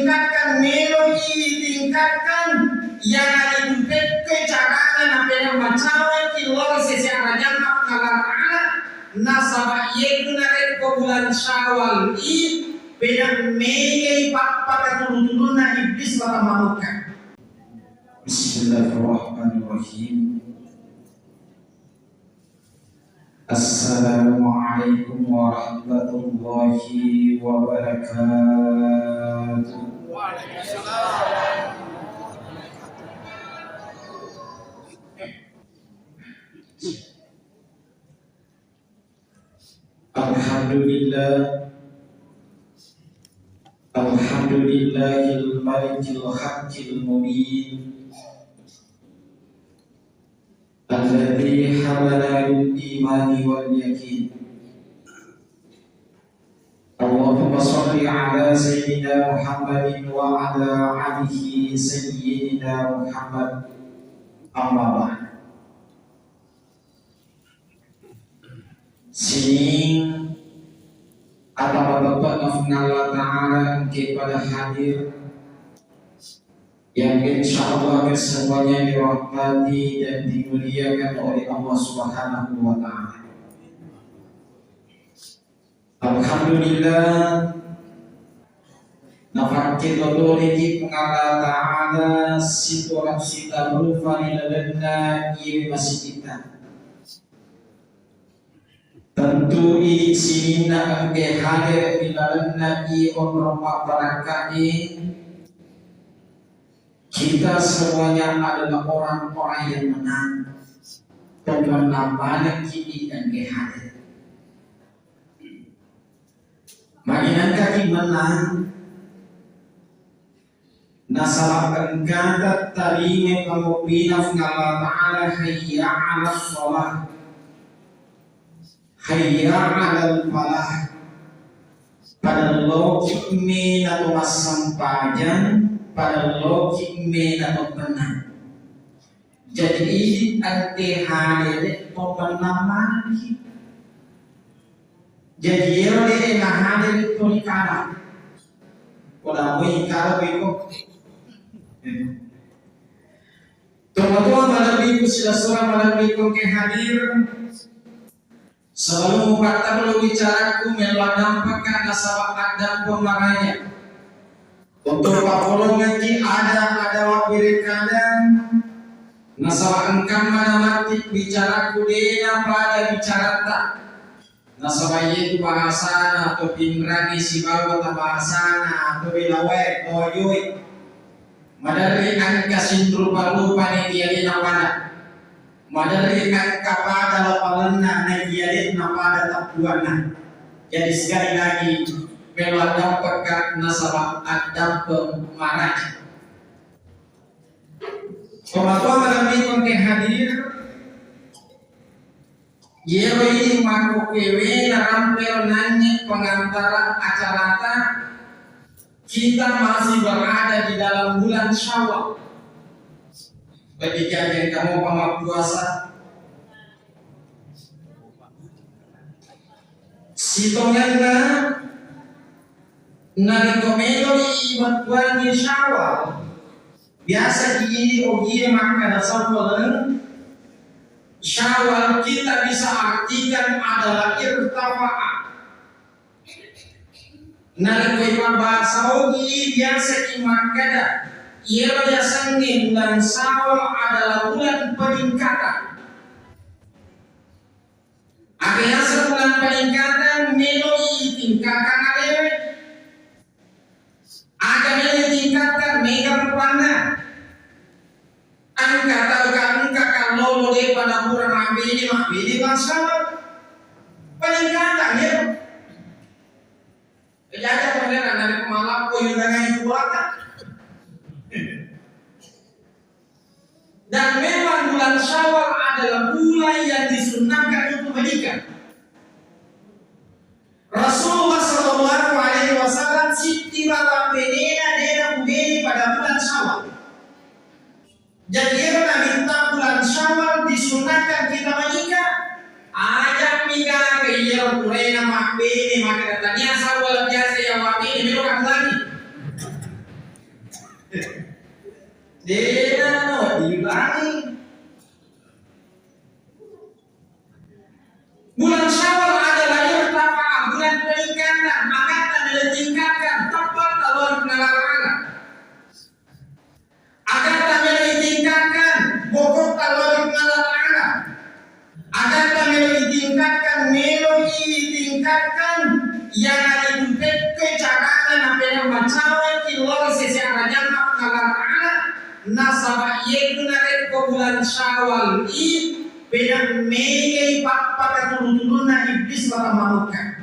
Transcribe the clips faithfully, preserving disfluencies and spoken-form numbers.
Tingkatkan, meloi tingkatkan, yang itu pekke carana napena macawai ki lori sese arajanna Allah Ta'ala, nasaba iyetu narekko bulan Syawal i, pena megai pappakaturu-turunna iblis mata manuka. Bismillahirrahmanirrahim. Assalamualaikum warahmatullahi wabarakatuh. Alhamdulillah. Alhamdulillahil malikil haqqil mubin. Alladzi habana bil imani wal yakin. Allahumma shalli ala sayyidina Muhammadin wa ala alihi sayyidina Muhammad. Amma ba'd. Sining atau bapak Puang Allah Ta'ala engke pada hadir, yang insya Allah semuanya dirahmati dan dimuliakan oleh Allah Subhanahu wa Ta'ala. Alhamdulillah, napakke totoliki Puang Allah Ta'ala sitorang sitarufa ri lalenna iye masigitta. Tentu idi sininna engke hadir ri lalenna i onrong mabbarakkae, kita semuanya adalah orang-orang yang menang. Pemmenang manekki i engke hadir. Magi nengkaki menang, nasaba engkata taringe pammubbina Puang Allah Ta'ala, hayya 'alas shalah, hayya 'alal falah. Pada loki mena to massempajang, pada loki mena to tenang. Jadi idi engke hadere to pennang manengki. Jadi ero de nahadere to rikala. Koda moi kala beko. Tomatoa malebbiku, silessureng malebbiku engke hadir. Sebelum mupattellu bicaraku, mello addampekka nasaba addampeng maraja. Untuk papolongekki ada-ada wabberekadang, nasaba engkamma namatti bicaraku dena pada bicaratta. Nasaba iyetu bahasana to Pinrangi sibawa tabahasana to Belawae to Ajoe. Maderri engka sinrupa-rupani tiadena pada. Maderri engka pada lapalenna naiyalenna pada teppuanna. Jadi sekali lagi, melo addampekka nasaba addampeng maraja. Tomatoa malebbiku engke hadir, yero idi makkokkoewe narampero nangnge pengantara acarata, kita masih berada di dalam bulan Syawal. Bagi kalian kamu pamappuasa, sitongenna narekko meloi ibattuangi Syawal, biasa idi ogie makkada sawwaleng Syawal kita bisa artikan adalah irtafa'a. Narekko ipabbahasa ogi, biasaki makkada, iyaro yasengnge bulan Syawal adalah bulan peningkatan. Aga yaseng bulan peningkatan, meloi itingkatkan alewe. Aga meloi itingkatkan, mega rupanna. Engka tau ka, engka kallolo depa napura mabbene, mabbene bangsa. Peningkatan ya. Jaja pangeran nabi malappo yudangani kuwata. Dan memang bulan Syawal adalah bulan yang disunnahkan untuk menikah. Rasulullah sallallahu alaihi wasallam sitti bawang benena dena kubeni pada bulan Syawal. Jadi ero naminta bulan Syawal disunahkan kita menikah. Aja mi gaga iyaro purena mabbene, maka tania Syawal biasa ya mabbene melo kan lagi. Dena no diulangi. Bulan Syawal adalah irtafa'a, bulan peningkatan, maka tadi ditingkatkan, tepat Allah Ta'ala. Agatta melo itingkatkan, bokotta lao ri Puang Allah Ta'ala. Agatta melo itingkatkan, melo itingkatkan, iyanaritu pekkoi carana napena macaweki lao ri sese arajanna Puang Allah Ta'ala, nasaba iyetu narekko bulan Syawal i, pena megai pappakatulu-tulunna iblis matamamukka.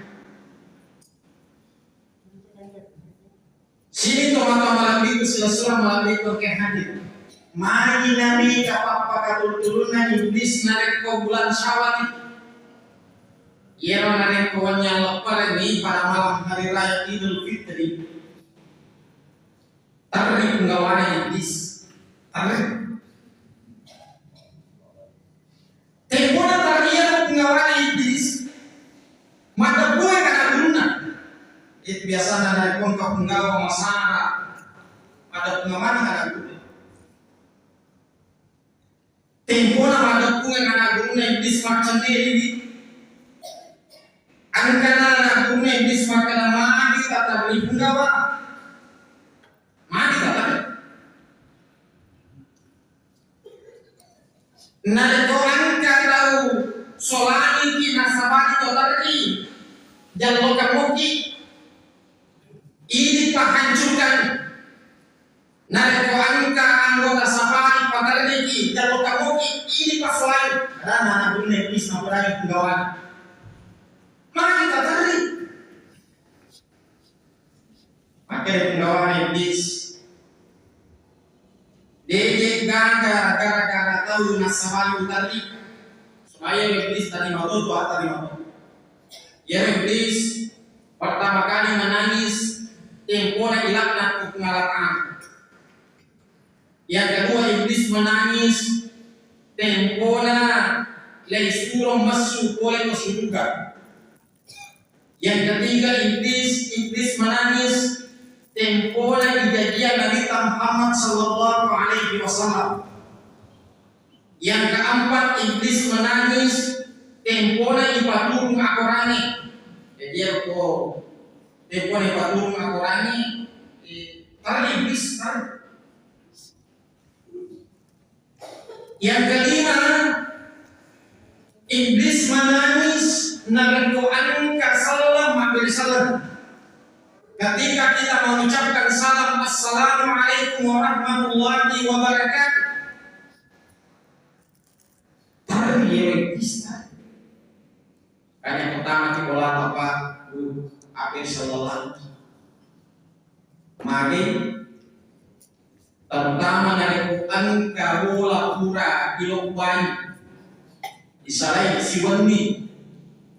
Sining tomatoa malebbiku silessureng malebbiku engkae hadir. Magi nami kapappa katultulunna iblis narekko bulan Syawal. Iyaro narekko wenni allepperengngi pada malam hari raya Idul Fitri. Terri punggawana iblis. Terri. Tempona tarriya punggawana iblis, maddeppunga kana gurunna. Itu biasana narekko engka punggawa masara, maddeppunga maneng kana gurunna. Tempona maddeppunga kana gurunna iblis maccenneri. Engkana kana gurunna iblis makkeda magi tatarri punggawa. Magi tatarri. Narekko engka tau solaniki nasabari to terri, jalloka moki, ini pahancurkan. Narekko engka anggota safari paterriki, jalloka moki, ini pasolai. Adanna anak gurunna iblis naperangi punggawana. Magi taterri. Makkeda punggawana iblis, de'je gaga gara-gara tau nassabari uterri. Supaya iblis tadi matoto, tadi matoto. Ya iblis pertama kali menangis tempona ilaknat ku Puang Allah Ta'ala. Yang kedua iblis menangis tempona leisuro messu pole ke surga. Yang ketiga, iblis, iblis menangis tempona ijajiang Nabi Muhammad sallallahu alaihi wasallam. Yang keempat, iblis menangis tempona ipaturung akorangi. Jadi, apa tempona ipaturung akorangi? Eh, tadi iblis kan. Yang kelima, iblis menangis narekko engka sallang mabbere sallang. Ketika kita mengucapkan salam, "Assalamualaikum warahmatullahi wabarakatuh." Tarri iblis. Kanya pertama ki bola apa? Ape sallallahu. Magi Terutama narekko engka bola pura ilobbai, isalai siwenni,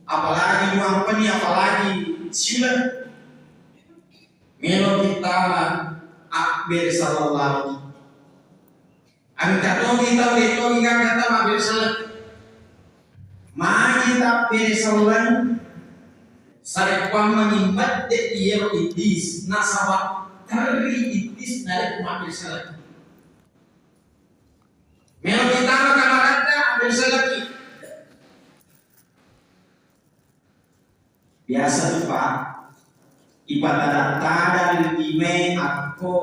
apalagi duang penni, apalagi siuleng, melo kittama abbere sallallahu. Engka togi tau de togi gaga tama abbere sallallahu. Magi tabbere selleng, sarekkuammengi medde iyaro iblis, nasaba terri iblis narekko mabbere selleng. Melo kitama kamaratta, abbere sellengki. Biasa tu, Pak, ipatada-tada ri lime akko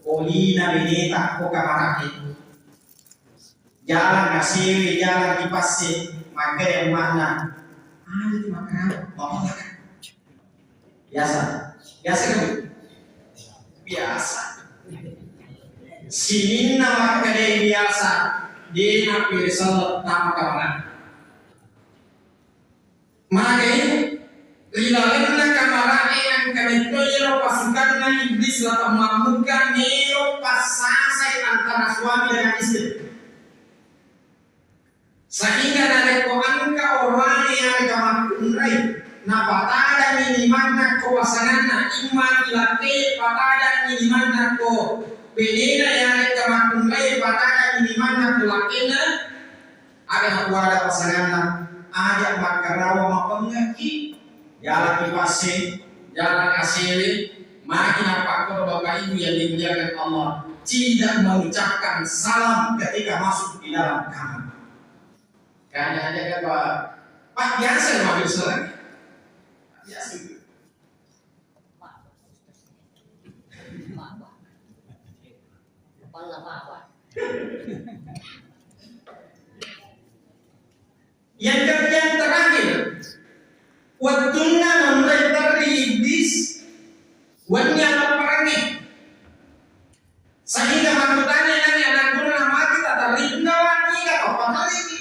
olina beneta akko kamarake. Jalang asewe, jalang ipasse, makkeda emma'na, "Anu tu makkeda, mapalaka." Biasa. Biasa kan? Biasa. Sininna makkeda biasa, de nappi ri selleng tama kamarake. Magai, ri lalenna kamara'e engka metto iyaro pasukanna iblis la temmammukka melo passasai antara suami dengan istri. Sehingga narekko engka oroane yarega makkunrai, napatadani limanna ko pasanganna, imma ilakke patadani limanna ko benena yarega makkunrai patadani limanna ko lakkenna, Aga napuada pasanganna, aja makkarawa mapengngekki, jalaki passe, jalang asewe, magi nappakkoro Bapak Ibu yang dimuliakan Allah. tidak mengucapkan salam ketika masuk di dalam kamar. Karena ada apa? Pak biasa maju salam. Biasa. Yang, yang terakhir, wettunna monroe terri iblis, wenni alapparengnge. Sehingga makkutana nangnge ana' gurunna, magi taterri, engka wani ka tau paterriki.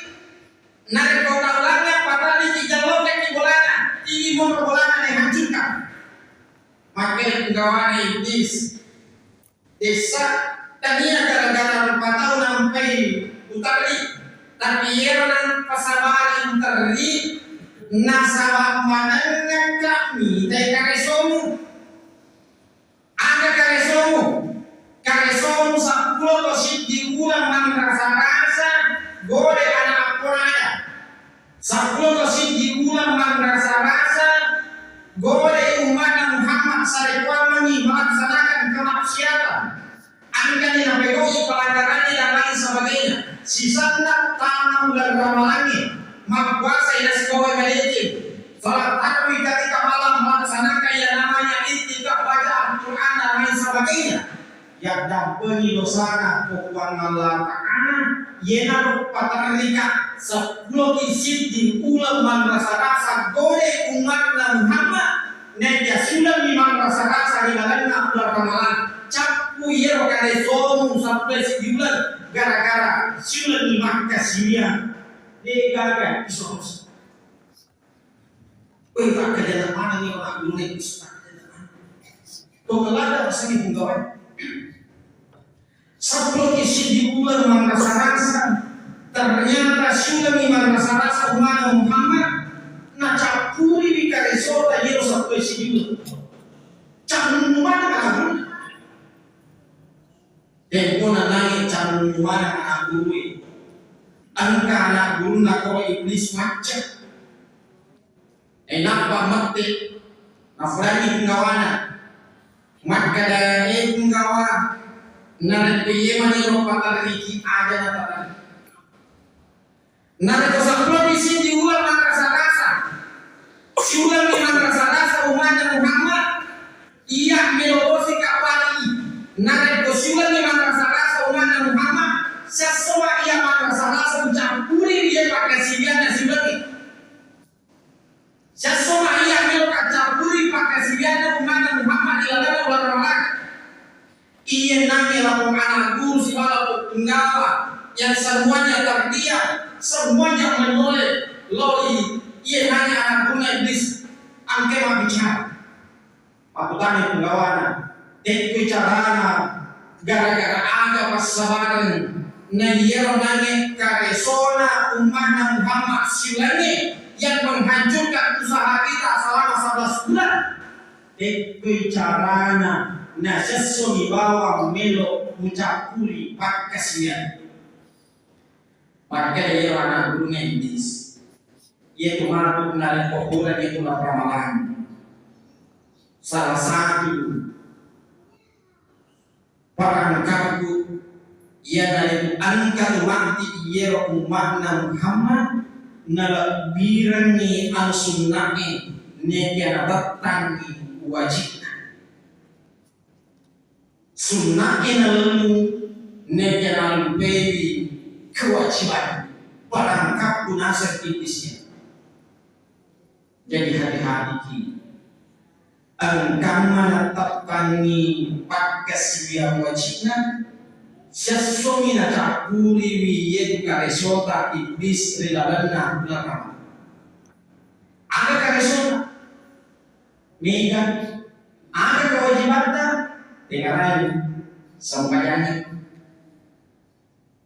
Narekko tau langnge paterriki, jallokekki bolana, tigi monro bolana nahancurkan. Makkeda punggawana iblis, dessa, tania gara-gara rupa tau nampai uterri, tapi iyaro nampasabari uterri, nasaba manenna kami te karesomu. Aga karesomu? Karesomu seppulo to siddi uleng manrasa-rasa gode ana' apponada. Seppulo to siddi uleng manrasa-rasa gode umma'na Muhammad, sarekkuammengngi melaksanakan kemaksiatan. Engkani napegau'i pelanggarannya dan lain sebagainya. Sisenna tama uleng ramalangnge, mappuasai nasibawai madeceng, salat tarawih ketika malam, melaksanakan yang namanya iktikaf, baca Al-Quran dan lain sebagainya. Yaddampengi dosana ko Puang Allah Ta'ala, yenaro paterrika seppulo ki siddi uleng manrasa-rasa gode umma'na Muhammad, naekia siulenni manrasa-rasa ri lalenna uleng Ramalang, cappu iyaro karesomu seppulo siddi uleng gara-gara siulenni makkasiwiang. Degaga iso-iso. Woi, takkajanna manengngi ero ana' gurunna iblis, takkajanna maneng. Tongeng ladde' rasani punggawa. Seppulo ki siddi uleng manrasa-rasa, ternyata siulenni manrasa-rasa umma'na Muhammad, nacappuriwi karesota iyaro seppulo siddi uleng. Cannunu maneng ana' gurunna. Tempona nangnge cannunu maneng ana' gurue. Engka ana' gurunna koro iblis macca. Nainappa mette, nafudanni punggawana. Makkeda, "E punggawa, narekko iye maniro paterriki, aja nataterri." Narekko seppulo ki siddi uleng manrasa-rasa, siulenni manrasa-rasa umma'na Muhammad, iya melo bosi kabbali. Narekko siulenni manrasa-rasa umma'na Muhammad, siessoma iya manrasa-rasa ucappuri iya pakkasiwianna siulengnge. Siessoma iya melo kaccappuri pakkasiwianna umma'na Muhammad ri lalenna uleng Ramalang. Iye nangnge lapong ana' guru sibawa lapong punggawa yang semuanya terdiam, semuanya menoleh loli, iye nangnge ana' gurunna iblis engka mabbicara. Makkutana punggawana, tekkoi carana, gara-gara aga passabareng na iyaro nangnge karesona umma'na Muhammad siulengnge yang menghancurkan usaha kita selama sebelas bulan. Tekkoi carana nasessoni bawang melo mucappuri pakkasiwiang. Makkeda iyaro ana' gurunna iblis, iyatu matu narekko purani uleng Ramalang, salah satu perangkatku, iyanaritu engka tu matti iyaro umma'na Muhammad, nalebbirengngi anu sunna'e, nekia nabettangngi wajibna. Sunna'e nalemmu, nekia nalupaiwi kewajiban, perangkatku naseng iblisnya. Jadi hati-hatiki. Engkamma natteppangngi pakkasiwiang wajibna, siessomi nacappuriwi iyetu karesota iblis ri lalenna uleng Ramalang. Aga karesota? Mega. Aga kewajibatta? Tengarai sempajangnge.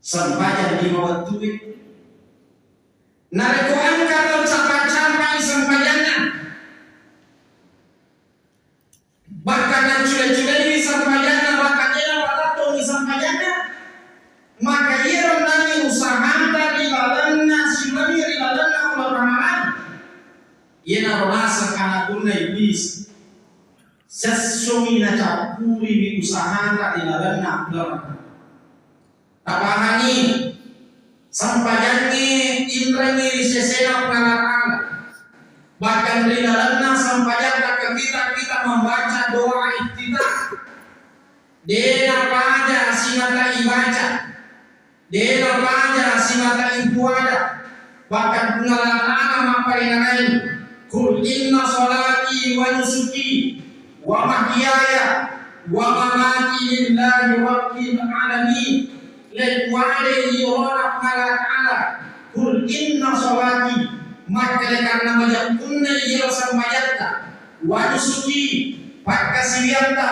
Sempajang lima wettue. Narekko engka tau capa-capai sempajanna, bahkan naccule-culei sempajanna, bahkan ena patattongi sempajanna, maka iyaro nangnge usahata ri lalenna siulengnge ri lalenna uleng Ramalang, iyanaro naseng ana' gurunna iblis. Sessu nacappuriwi usahata ri lalenna agama. Tapahangi, sempajangnge inrengngi ri sesena Puang Allah Ta'ala. Bahkan ri lalenna sempajatta kita, kita membaca doa iftitah. De napaja simata ibaca, de napaja simata ipuada. Bahkan Puang Allah Ta'ala mapparinanai, "Qul inna salati wa nusuki wa mahyaya wa mamati lillahi rabbil alamin." Lekuade iyona Puang Allah Ta'ala, "Qul inna salati," makkalekanna majeppunna iyaro sambajatta, "wa nusuki," pakkasiwiatta,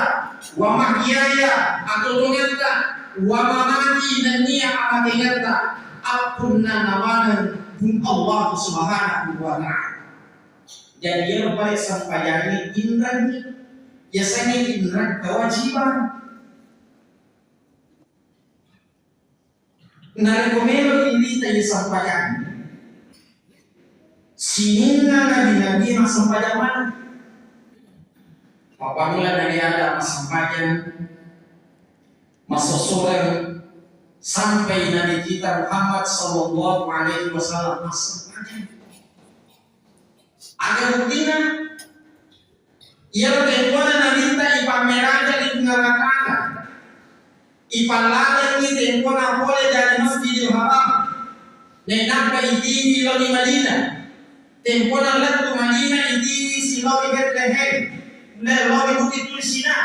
"wa mahyaya," atotongetta, "wa mamati," nennia amatengatta, appunnana maneng Puang Allah Subhanahu wa Ta'ala. Jadi, iyaro pale sempajangnge inrengngi, yasengnge inreng kewajiban. Narekko melo irita iya sempajang, sininna nabi-nabi massempajang maneng. Mappammula Nabi Adam massempajang, massossoreng, sampai Nabi kita Muhammad sallallahu alaihi wasallam massempajang. Aga buktina? Iyaro tempona nabitta ipammeraja ri Puang Allah Ta'ala. Ipallalengngi tempona pole dari Masjidil Haram. Nainappa itiwi lao ri Madinah. Tempona lettu Madinah itiwi silao ri Betlehem. Lao ri Bukit Tursina.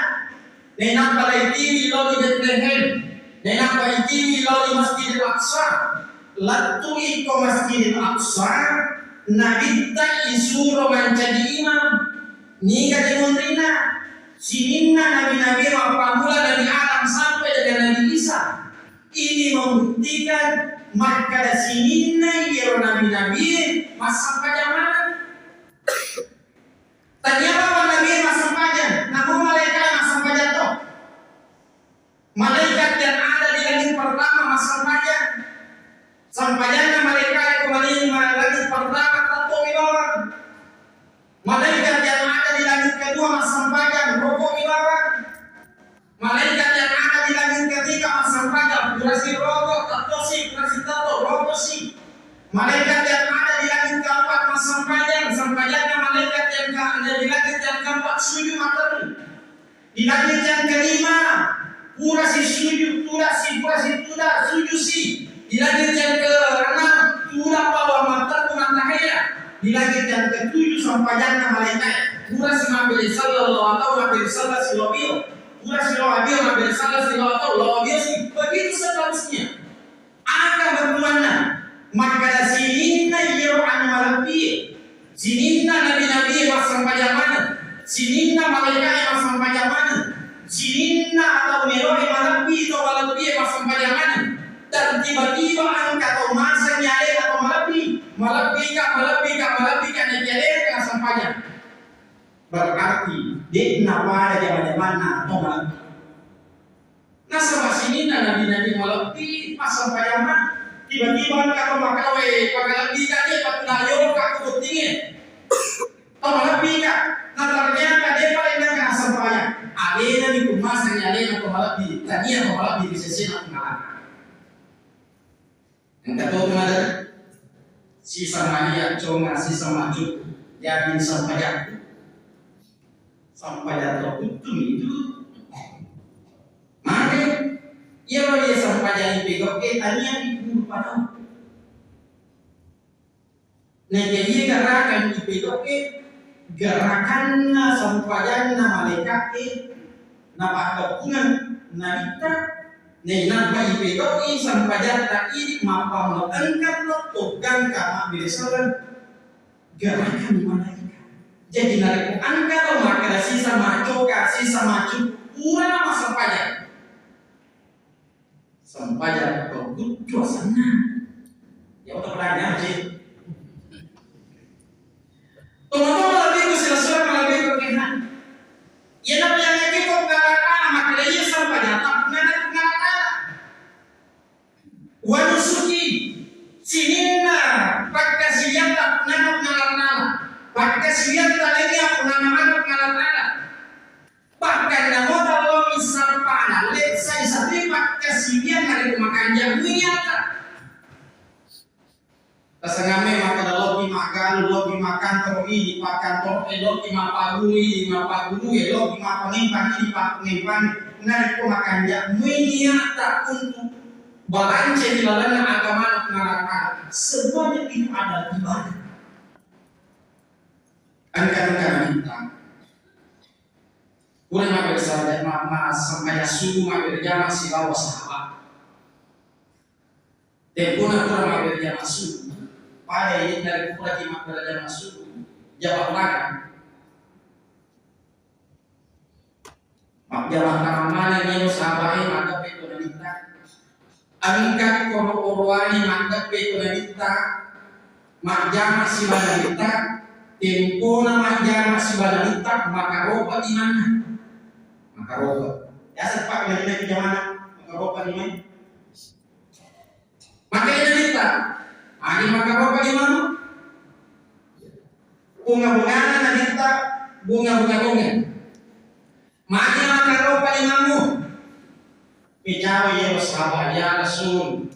Nainappa itiwi lao ri Betlehem, nainappa itiwi lao ri Masjidil Aqsa. Lettu iko Masjidil Aqsa, nabitta isuro mancaji imam. Niga timunrinna? Sininna nabi-nabi mappammula Nabi Adam sampai dengan Nabi Isa. Ini membuktikan makkada sininna iyaro nabi-nabi massempajang maneng. Tania bawang nabi massempajang, namu malaikat massempajang to. Malaikat yang ada di langit pertama massempajang. Sempajanna malaikat itu mani-, ma-, langit pertama, tettomi bawang. Malaikat yang ada di langit kedua massempajang, rokokmi bawang. Malaikat yang ada di langit ketiga massempajang, purasi rokok, tettosi, purasi tetto, rokosi. Malaikat yang ada di langit keempat massempajang, sempajanna malaikat yang ke-, di langit yang keempat sujud matteru. Di langit yang kelima, purasi sujud, tudasi, purasi tuda, sujudsi. Di langit yang keenam, tuda bawang matteru mattahaya. Di langit yang ketujuh, sempajanna malaikat, purasi mabbere sallallahu alaihi wasallam, mabbere sallallahu alaihi wasallam. Pura silao adio mabbere sallallahu alaihi wasallam, lao adio si. Begitu seterusnya. Aga bettuanna? Makkada sininna iyaro anu malebbi. Sininna nabi-nabi massempajang maneng. Sininna malaika'e massempajang maneng. Sininna tau melo'e malebbi, tau malebbi massempajang maneng. Dan tiba-tiba engka tau maseng alena tau malebbi. Malebbika, malebbika, malebbika, naiki alena tengah sempajang. Berarti de'na pada jama-jamanna tau malebbi. Nasaba sininna nabi-nabi malebbi massempajang maneng. Tiba-tiba engka tau makawe pakalebbi ka, de' pattunayoka ko bottingnge. Tau malebbi ka. Na ternyata de'pa lennaka nassempajang. Alena ni kummaseng alena tau malebbi. Tania tau malebbi ri sesena Puang Allah. Engka to mada sisa mania conga, sisa macu, jadi sempajakku. Sempajang to kuttu itu. Mane, iya lo iya sempajang ipegauke tania di guru padau. Naja iya gerakan ipegauke, gerakanna sempajanna malaika'e, napakkeppungan nabitta, nainappa ipegau'i sempajatta idi mappammula engka to toggangka mabbere saleng gerakan malaika. Jadi narekko engka tau makkeda sisa macoka, sisa macu, purana massempajang. Sempajang to guttu asenna. Ya, udah pernah ngaji. Tomatoa malebbiku, silessureng malebbiku, kena. Iya, nabiyangnge ko pengarakana, makanya iya sempajang tak pengarak-, pengarakana. Wa nusuki, sininna pakkasiwiatta pengarak-, pengarakana. Pakkasiwiatta lainnya pengarak-, pengarakana. Bahkan makanja' mui ata. Tasangamme makkeda loki maggalu, loki makkantoro idi, pakkantoro e, loki mappagulu idi, mappagulu e, loki mappangempang idi, pappangempang. Narekko makanja' mui niatta untuk balanca di lalenna agama Puang Allah Ta'ala, semuanya itu adalah ibadah. Engka-engka naminta. Pura mabbere sala-, ma-, ma-, sempajang subuh mabbere jama sibawa sahabat. Tempona pura mabbere jama subuh, pada ini dari pura ki mabbere jama subuh, jama pada. Majjama tama maneng iyaro sahabae maddeppe ko Nabitta. Engka koro-koroani maddeppe ko Nabitta, majjama siba Nabitta, tempona majjama siba Nabitta, makaropa imanna. Makaropa. Biasa pak Nabitta jamana, makaropa iman. Makkedai Nabitta, magi makaropa imanmu? Bunga-bungana Nabitta, bunga-bunga bongeng. Magi makaropa imanmu? Micaro iyaro sahabat, ya Rasul,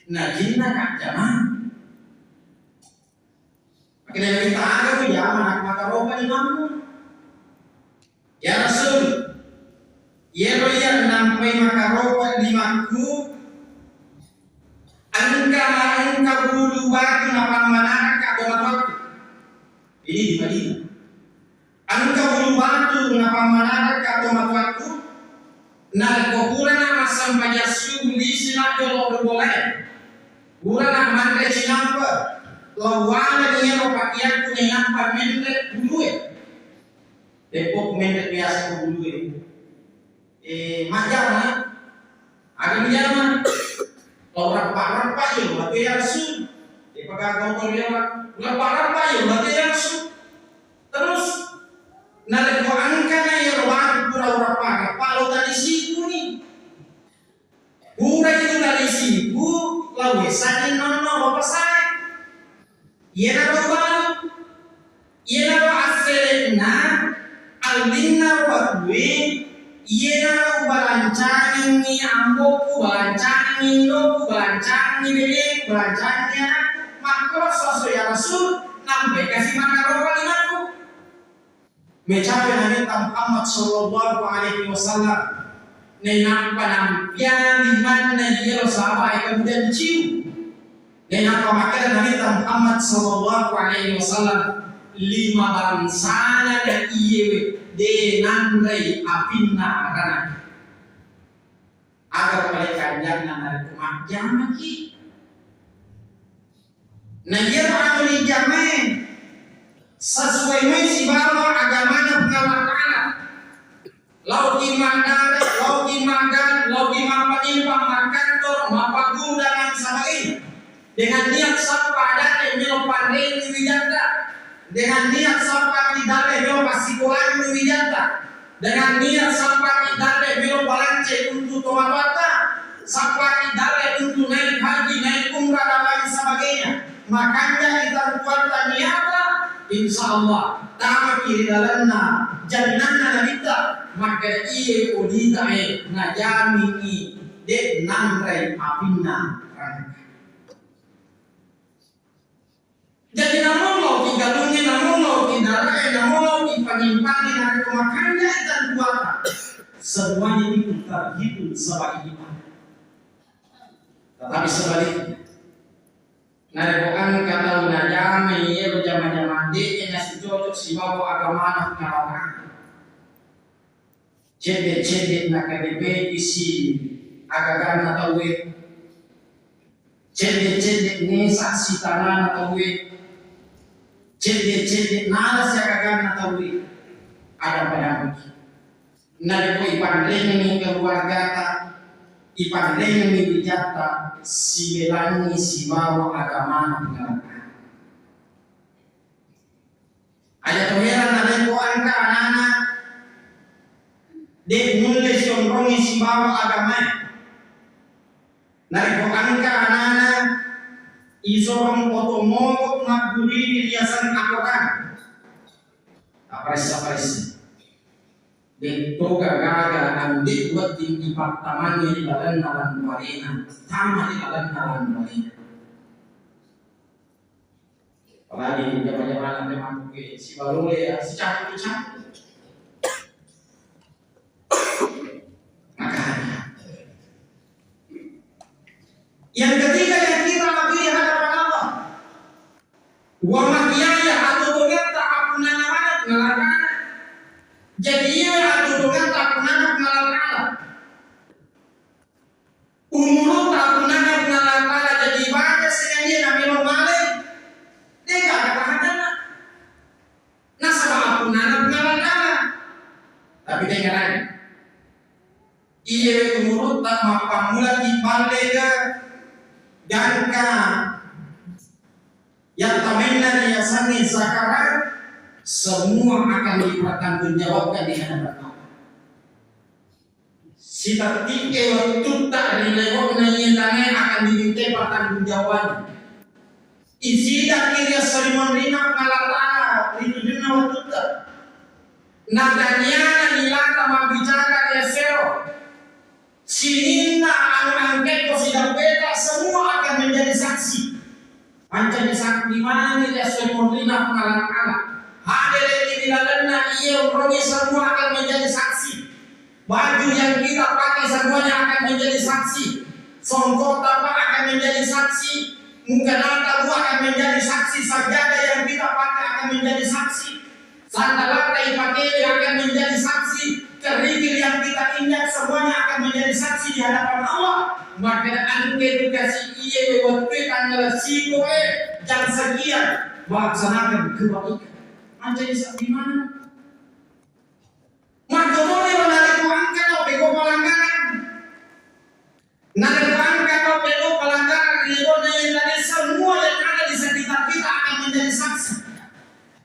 najinna kajjama. Makkedai Nabitta, aga tu jama makaropa imanmu? Ya Rasul, iyaro iya nampai makaropa limakku, engka ma-, engka bulu batu napammanakka tomatoakku. Ini di Madinah. Engka bulu batu napammanakka tomatoakku, narekko purana massempajang subuh lisi na jolo ri bolae, purana manre cinampe, lawana iyaro pakeakku nainappa menre bulue. Deppo menre biasa ko bulue. Eh, majjama, aga majjama? Lao rappa-rappa yo mate ya Rasul. Depa gaga motor ya, Pak. Rappa-rappa yo mate ya Rasul. Terus, narekko engkana iyaro batu pura urappa-rappa, lao tali siku ni. Pura itu tali siku, lao wesani nonno, lo pasae. Iyanaro balu, iyanaro asselenna, allinna batue, iyanaro balancangengngi ambokku, balancangengngi indokku, balancangengngi beneku, balancangengngi anakku, makkoro soso ya Rasul, nampai kasi makaropa limakku. Mecapai Nabitta Muhammad sallallahu alaihi wasallam, nainappa nampiang limanna iyaro sahabae kemudian dicium. Nainappa makkeda Nabitta Muhammad sallallahu alaihi wasallam, lima bangsana na iyewe de nanrei apinna aranna. Aga pale kanjanna narekko majjamaki? Na iyaro anu rijamae sesuai mai sibawa agamana Puang Allah Ta'ala. Laoki maddare, laoki maggan, laoki mappanimpang, makkantoro, mappaguru dan lain sebagainya. Dengan niat sappa adalle melo panreni wijatta. Dengan niat sappa dalle melo passikolanni wijatta. Dengan niat sappaki dalle melo balancai untu tomatoatta, sappaki dalle untu naik haji, naik umrah dan lain sebagainya. Makanja ita rukuatta niatta, insya Allah tamaki ri lalenna jaminanna Nabitta, makkeda iye oditae najamingi de nanrei apinna ranaka. Jadi namuloki galungnge, namuloki darae, namuloki panyimpangnge, narekko makanja ita rukuatta, semuanya itu terhitung sebagai ibadah. Tetapi sebaliknya, narekko engka tau najamai iyaro jama-jamang de'e nasicocok sibawa agamana Puang Allah Ta'ala, cedde-cedde nakadepeki si agaganna tauwe, cedde-cedde nesa sitanana tauwe, cedde-cedde nala siagaganna tauwe, ada-padamaki. Narekko ipanrengengngi keluargata, ipanrengengngi wijatta, sibelangngi sibawa agamana Puang Allah Ta'ala. Aja to heran narekko engka anana de nulle sionrongi sibawa agamae. Narekko engka anana isorong oto mogok maggurui riaseng akorang, aparessa-paressa. Toga gaga ande wedding ipattamanni ri lalenna lanparena, tama ri lalenna lanparena. Apalagi jama-jamana memang ke sibalole ya, sicampur-campur. Makanya. Yang ketiga yang kita lakukan di hadapan Allah. Wa mahyaya, atau ternyata aku nana mana ngalakana. Jadi iya, atau ternyata aku nana ngalakana. Umurutta appunnanna Puang Allah Ta'ala jadi ibadah, sehingga dia namelo male, de'gaga tahanna. Nasaba appunnanna Puang Allah Ta'ala. Tapi dengarkan, iya umurutta mappammula iballega gangka yattamenna riasengnge sakarat, semua akan dipertanggungjawabkan di hadapan Allah. Sitetti'e wettutta ri lebo'na iye tanae akan dimintai pertanggungjawabanna. Isidakki ri esso ri monrinna Puang Allah Ta'ala ri tujunna wettutta. Nataniana nilata mabbicara ri essero. Sininna anu angkekko sidabbeta semua akan menjadi saksi. Mancaji saksi mani ri esso ri monrinna Puang Allah Ta'ala. Hadereki ri lalenna iya onrongngé semua akan menjadi saksi. Baju yang kita pakai semuanya akan menjadi saksi. Songkotta, Pak, akan menjadi saksi. Mukanata, Bu, akan menjadi saksi. Sajadah yang kita pakai akan menjadi saksi. Sandalata ipakei akan menjadi saksi, kerikil yang kita injak semuanya akan menjadi saksi di hadapan Allah. Maka engka tu kasi iye wettue tanggal sikoe jam sekian melaksanakan kebaikan. Mancaji saksi mani. Maka boleh menarik angka lo peko pelanggaran. Narekko engka tau melo pelanggaran ri lebo'na iye tanae, semua yang ada di sekitar kita akan menjadi saksi.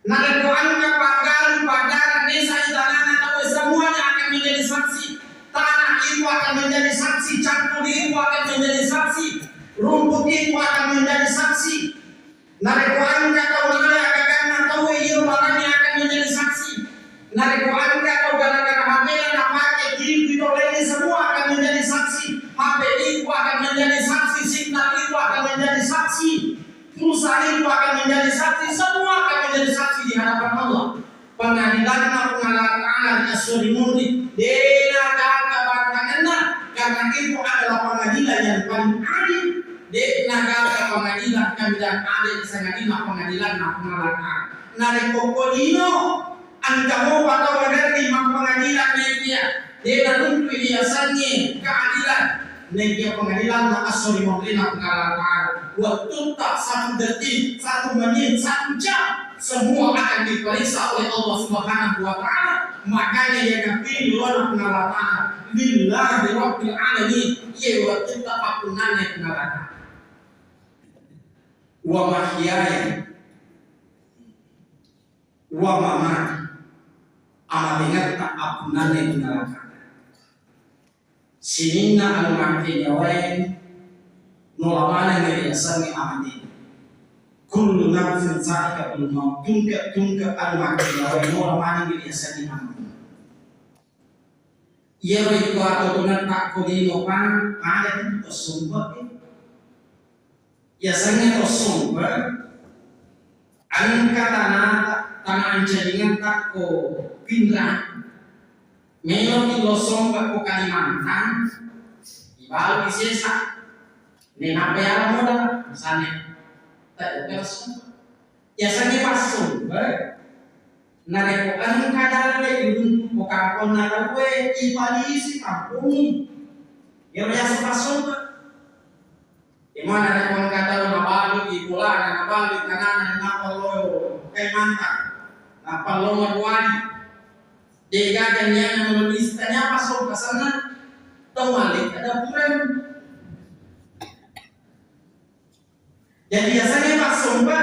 Narekko engka paggaru, paggaru, desa, itanana tau, semuanya akan menjadi saksi. Tanah itu akan menjadi saksi, cangkul itu akan menjadi saksi, rumput itu akan menjadi saksi. Narekko engka tau nala agaganna tauwe, iyaro barani akan menjadi saksi. Narekko engka tau gara-gara H P-na napake, kirimpi tau laingnge, semua akan menjadi saksi. H P itu akan menjadi saksi, signal itu akan menjadi saksi, pulsa itu akan menjadi saksi, semua akan menjadi saksi di hadapan Allah. Pengadilanna Puang Allah Ta'ala di esso ri munri, dena gaga barkangenna, karena itu adalah pengadilan yang paling adil. De'na gaga pengadilan, pengadilan adil sangadinna pengadilanna Puang Allah Ta'ala. Narekko ko lino, engka mopa tau maderri mappengadilan naikia, dena runtu riasengnge keadilan. Naikia pengadilanna esso ri monrinna Puang Allah Ta'ala, wettutta satu detik, satu menit, satu jam, semua akan diperiksa oleh Allah Subhanahu wa Ta'ala. Makanya yang napilih oleh Puang Allah Ta'ala, lillahi rabbil alamin, iye wettutta appunnanna Puang Allah Ta'ala. Wa mahyaya wa mamati, amatengetta appunnanna Puang Allah Ta'ala. Sininna anu makke nyawae nola maneng ri asengnge amate. Kullu nafsin za'iqatul maut, tungke-tungke anu makke nyawae nola maneng ri asengnge amate. Iyaro iko atotonetta ko lino pa, pada tu tossompa. Yasengnge tossompa, engka tanata, tana ancajingetta ko Pinrang. Meloki lo sompa ko Kalimantan, ibaluki sesa. Nenapa yala modal, misalnya, tak ada sompa. Yasengnge passompa, narekko engka dalle iruntu ko kamponna tauwe, ipalisi kampongngi. Iyaro yaseng passompa. Imana narekko engka tau nabalu i bolana, nabalu i tanana, nappa lo Kalimantan, nappa lo Maruwali. De'gaga niana melolisi, tania passompa senna tau male kada pureng. Jadi yasengnge passompa,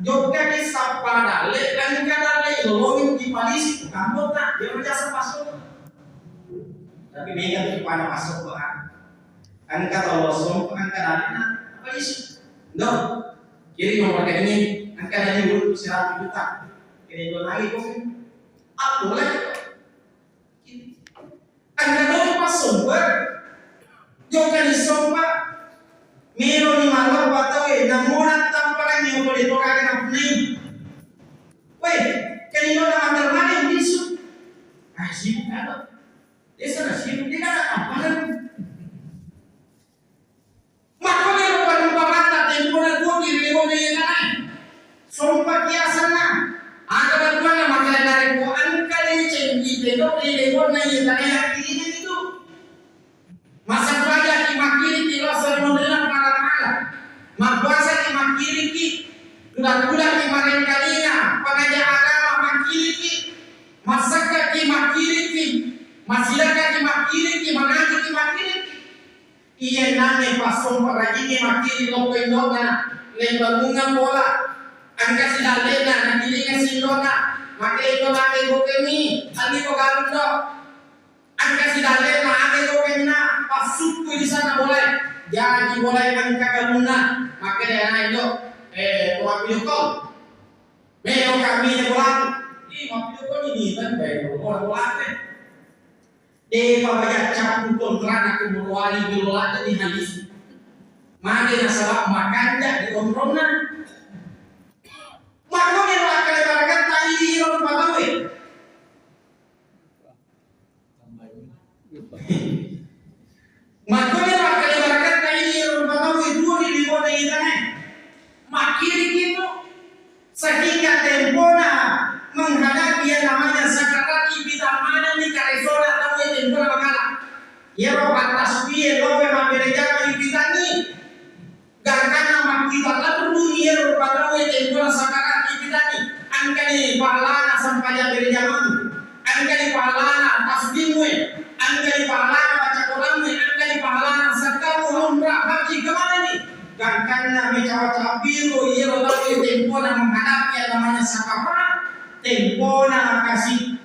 jokkaki sappa dalle, engka dalle ilolongeng ipalisi ku kampotta, iyaro yaseng passompa. Tapi mega tu pada passompa. Engka tau lo sompa, engka dalena, apa isi? No. Jadi nomor ini, engka dari urut seratus juta. Kini dua lagi kok. Apa boleh? Engka to passompa, jokka ni sompa, melo ni malleppa tauwe, namona tampalangngi pole to kage napunnai. Weh, kenino na mater mane bisu. Ah, sibuk kado. Desa na sibuk, dia kada tampalang. Makkoniro parumpamata tempona tuo ri lewona iye tanae. Sompa kiasanna. Aga bettuanna makkeda narekko engka deceng ipedok ri lewona iye tanae, yakkirinnaki tu. Massempajaki makkiriki lao ri monrinna mala-mala. Mabbuasaki makkiriki. Tudang-tudangki marengkalinga pangaja agama makkiriki. Massekkaki makkiriki. Masilakkaki makkiriki. Mangajiki makkiriki. Iye nange passompa rajingnge makkiri lokko indona, lebbangungeng bola. Engka sidallena nakiringa sindona, makkeda to mage gokemi, alli ko garundo. Engka sidallena age gokemina, passukkui di sana bolae. Jaji bolae engka galunna, makkeda ana indo, eh, to mappidokko. Melo kami bola. Ih, mappidokko ni, ni tan bae bola bola. Depa baja cappu kontrana ko morowali bilo ladde ni hadis. Mage nasaba makanja di onronna. Makko melo akkale barakatta idi iro rupa tauwe. Makko melo akkale barakatta idi iro rupa tauwe tuo di lewona itanae. Makkiriki tu. Sehingga tempona menghadapi yang namanya sakarat, ipitang manenni karesona tauwe tempona makala. Iyaro pattasbih e lope mabbere jama ipitangngi. Gangkanna makkita terruni iyaro rupa tauwe tempona sakarat ipitangngi. Engkani pahalana sempajang bere jamamu. Engkani pahalana tasbihmu e, engkani pahalana baca Quranmu e, engkani pahalana sedekahmu, umrah, haji, kemanani? Gangkanna mecawa-cawa biro iyaro tauwe tempona menghadapi yang namanya sakarat, tempona kasi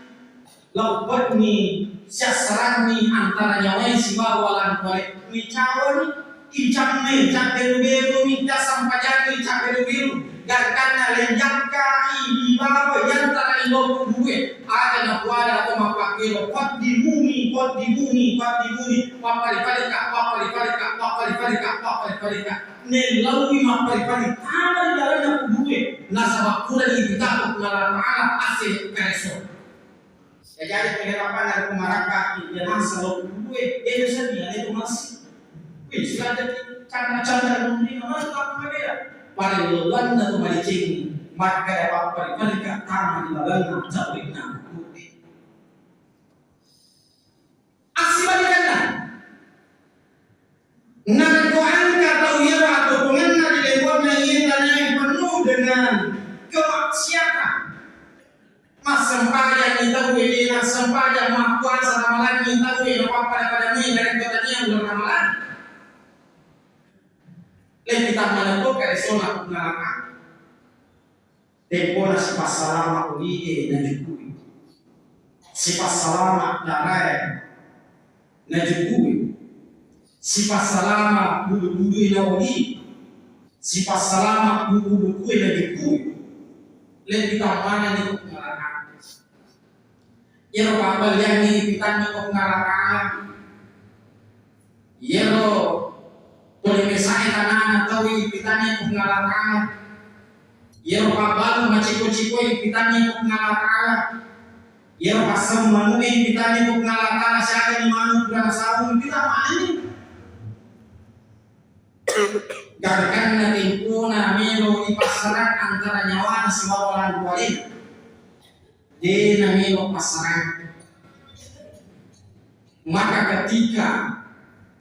leppe'ni, siassaranni antara nyawae sibawa walang kuale. Mecawani. Icamme, cabberu-berumi, tassampajangi, cabberu-beru. Gangkanna lenjakkai, ibawa, yantara iloko due. Aga napuada to mappakkero, paddimuni, paddimuni, paddimuni. Pappali-palika, pappali-palika, pappali-palika, pappali-palika. Nellaui mappali-pali, tama ri lalenna kubue. Nasaba purani ipitako Puang Allah Ta'ala, assele kareso. Jaji penerapanna ko marakka, iya masa lo kubue, iya biasa dia itu masih. Wih, sudah jadi canda-canda dunia, mana tak ada. Paling lelanna tu malicengi, maka ya apa paling paling tak tahu di dalam cawe na kubue. Assibalikanna, narekko engka tau iyaro atuongenna ri lebo'na iye tanae penuh dengan kemaksiatan, Massempajangngi tauwe, de nassempajang, mappuasa ramalangngi tauwe, napappada-pada mui narekko tania uleng ramalang. Leppitang manekko karesona Puang Allah Ta'ala. Tempona sipassalama ulie najukkui. Sipassalama darae najukkui. Sipassalama bulu-bulue naoli. Sipassalama bulu-bulue najukkui. Leppitang manenni ko Puang Allah Ta'ala. Iyaro pabbaliangngi ipitanna ko Puang Allah Ta'ala. Iyaro pole mesae tanana tauwe ipitanna ko Puang Allah Ta'ala. Iyaro pabbalu maciko-ciko ipitanna ko Puang Allah Ta'ala. Iyaro passau manu'e ipitanna ko Puang Allah Ta'ala, siaga ni manu pura nasabung ipitang manenni. Gangkanna tempona melo ipassarang antara nyawana sibawa lanrualena. De namelo passarang. Maka ketika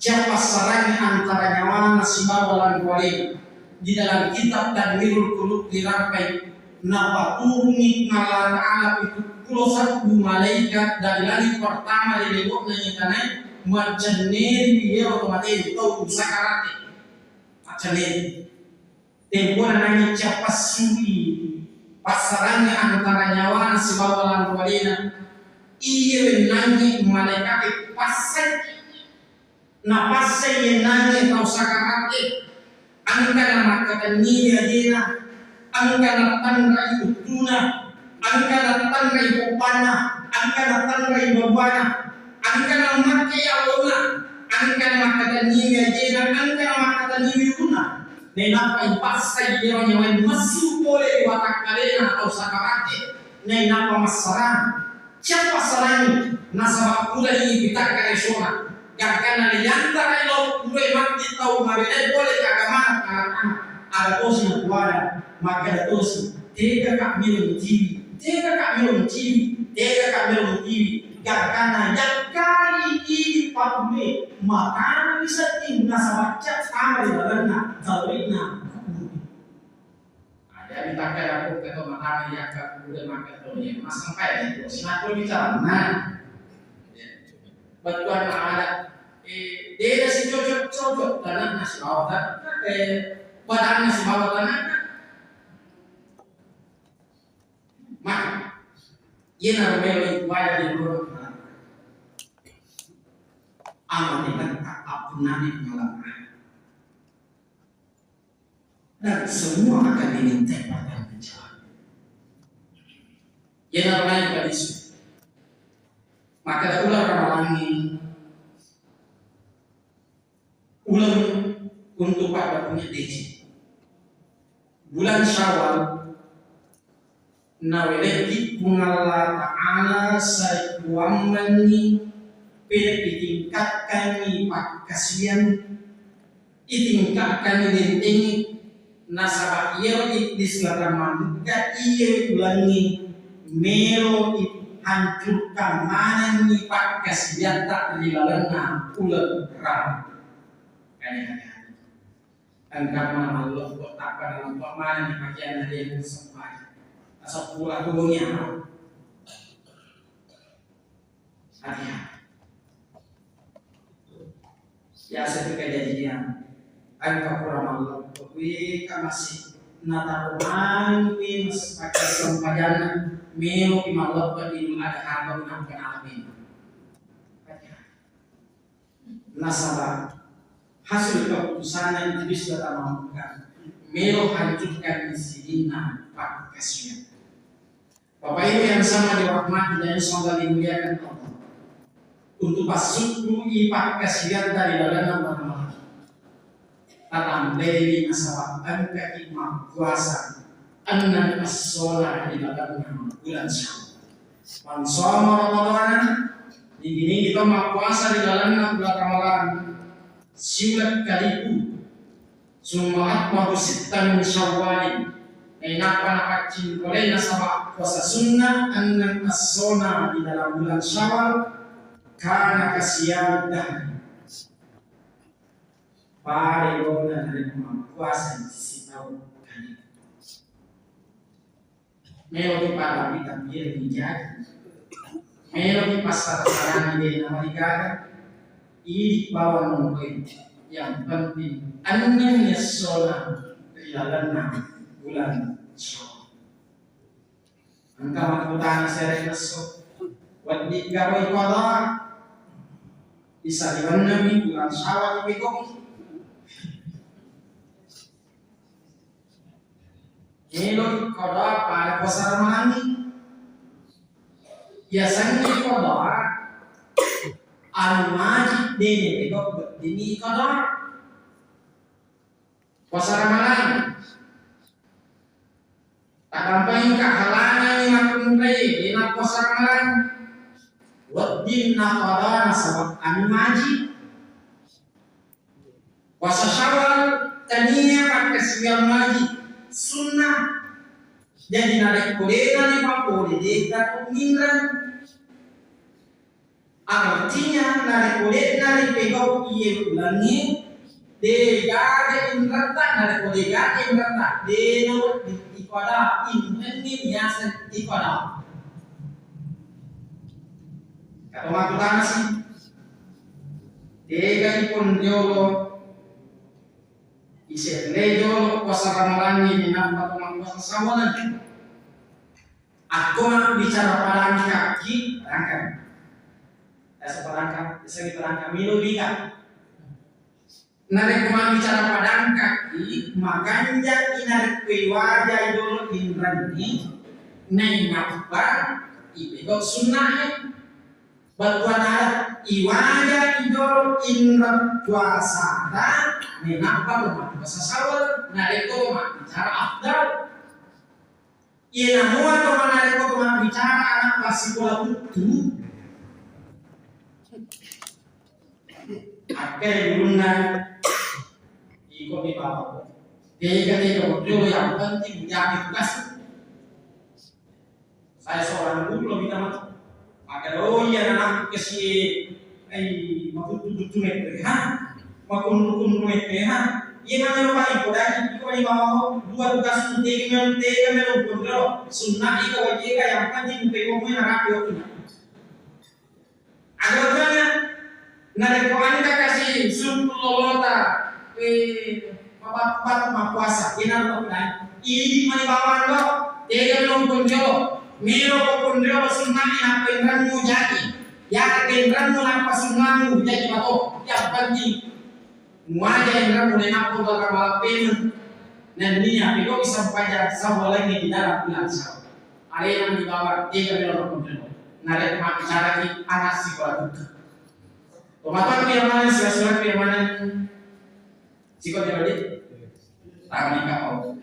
cia passarangi antara nyawana sibawa lanrualena, di dalam kitab Tanwirul Qulub dirampai, napaturungi Puang Allah Ta'ala pitu pulo sabbu malaikat dari langit pertama ri lebo'na iye tanae, maccenneri iyaro to mate tau sakarate. Maccenneri. Tempona nangi cia passui passarangi antara nyawana sibawa lanrualena, iye wennangi malaikate passai. Napassai yennangi tau sakarate, engka namakkatenni ajena, engka nattanrai uttuna, engka nattanrai poppanna, engka nattanrai babuana, Engkana makkai allonna, engkana makkatenniwi ajena, engkana makkatenniwi ulunna. Nainappa ipassai iyaro nyawae messu pole ri watakkalena atau sakaratte, nainappa massarang. Siappa sarangi? Nasaba purani ipitakka esona. Gangkanna riyantarai lao purae matti tau mabelai pole ke agamana, anak-anak. Ada tosi napuada, makkeda tosi, tegaka melo mutiwi, tegaka melo mutiwi, tegaka melo mutiwi. Gangkanna yakkari idi pakume, matanami sedding nasaba cak tama ri lalenna taurinna. Ada ditakkada pun keto matana yakka kuda maka to ya, mas sampai itu sinakul bicara. Nah, bettuanna ada, eh, deda si cocok-cocok tanah nasi bawah tanah, eh, badan nasi bawah tanah. Maka, iyanaro melo ipuada di luar. Amal dengan tak apun nani pengalaman. Dan semua akan dimintai pertanggung jawab. Iyanaro naik pada isu. Maka ada ular ramalangi, ular untuk pada punya deci. Bulan Syawal, nawelekki Puang Allah Ta'ala saikuammenni, pede itingkatkanni pakkasiwiang, itingkatkanni bentengnge, nasaba iyaro Iblis latamamukka iye ulengnge melo ihancurkan manenni pakkasiwiatta ri lalenna uleng Ramalang. Kani-kani. Engka mana malloppo tappa nalampa manenni pakeanna de' nassempajang. Asapura toni apa? Hati-hati. Biasa tu kejadian. Engka pura malloppo kuwi ka masih. Nataro manenni mas pakai sempajanna. Melo ki malloppo di ada haba unang kenal melo. Hati-hati. Nasaba hasil keputusanna Iblis latamamukka melo hancurkan sininna pakkasiwiang. Bapak Ibu yang sama dirahmati dan semoga dimuliakan Allah. Untuk pasukku i pakkasiwiang dari dalam Ramalang. Tatambai nasaba engkaki mappuasa enneng essona ri lalenna bulan Syawal. Man shoma Ramadana, nigi-nigi to mappuasa ri lalenna bulan Ramalang, siuleng kaliku, summa atba'ahu sittan min Syawwalin, nainappa napaccing pole nasaba puasa sunnah enneng essona di dalam bulan Syawal, kana kasiyamid dahri. Pada yona narekko mappuasa sitaung kaliku. Meloki padapi tapi ri jaji. Meloki passara-sarani de' namarigaga. Idi bawang nonroi. Yang penting enneng essona ri lalenna bulan Syawal. Engka makkutana sere esso, wedding garoi qada? Isaliwennami bulan Syawal ipegoki. Melo qada pada puasa Ramalangi. Yasengnge qada anu wajib de' ipegau, weddingngi qada. Puasa Ramalang. Takampai engka halangangi makkunrai de' nappuasa Ramalang. Wedding naqada nasaba anu wajib. Puasa Syawal tania pakkasiwiang wajib, sunnah. Jadi narekko de' nalipapole de' tau minreng. Artinya, narekko de'na ripegau iye ulengnge, de'gaga inretta, narekko de'gaga inretta, de'na wedding iqada, inrengnge yaseng iqada. Kato makkutanasi, de'ga ipon jolo, iselle jolo puasa Ramalangnge, inappa to mappuasa Syawal. Akko mabbicara padangkaki, padangka. Biasa padangka, biasa dipadangka melo bika. Narekko mabbicara padangkaki, makanjaki narekko iwajai dolo inrenni, nainappa ipegau sunnae. Bettuanna iwaja ijolo inreng puasata, nainappa to mappuasa sawal, narekko to mabbicara afdal. Iyanamua to manarekko to mabbicara anak passikola puttu, akkai gurunna, iko mi bawang. Tega-tega mo jolo, yang penting jaga tugas. Saya seorang guru lebih tamat. Maka doi anak kesi ai mabuttu-buttu mette ha, makunru-kunru mette ha. Iya nang ero pai podai iko ni bawang dua tugas tega melo, tega melo pondro. Sunna iko wajeka yang penting pegommu narapi waktu. Aga bettuanna? Narekko engka kasi sumpung lolota, eh, mapattu-pattu mappuasa, inaro to pudai. Idi mani bawang do, tega melo konjolo. Melo ko konjolo sunnani nappa inremmu jaji. Yakke inremmu nappa sunnamu jaji mato. Yang penting muaja inremmu nainappa to ramalang pemeng. Nennia pegau'i sempajang sawwalengnge di dalam bulan Syawal. Alena mani bawang tega melo konjolo. Narekko mabbicaraki anak sikola puttu. Tomatoaku yang mana, sila-silaku yang mana, sikola jadi? Tangan kau.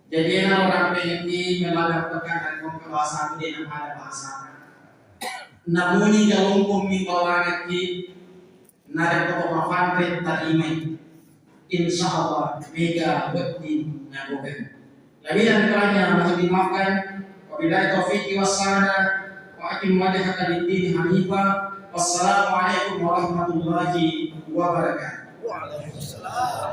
Jadi, ena orang pengerti, memang pekan dan kau ke bahasa aku, dia nama ada bahasa. Namuni galungkung mi bawanaki, narekko to mafanre tarimai. Insya Allah, mega wedding naboga. Lebih dan kurangnya mohon dimaafkan. Wabillahi taufiq wassaada. Wa aqim wajhaka lid-dini hanifa. Wassalamualaikum warahmatullahi wabarakatuh.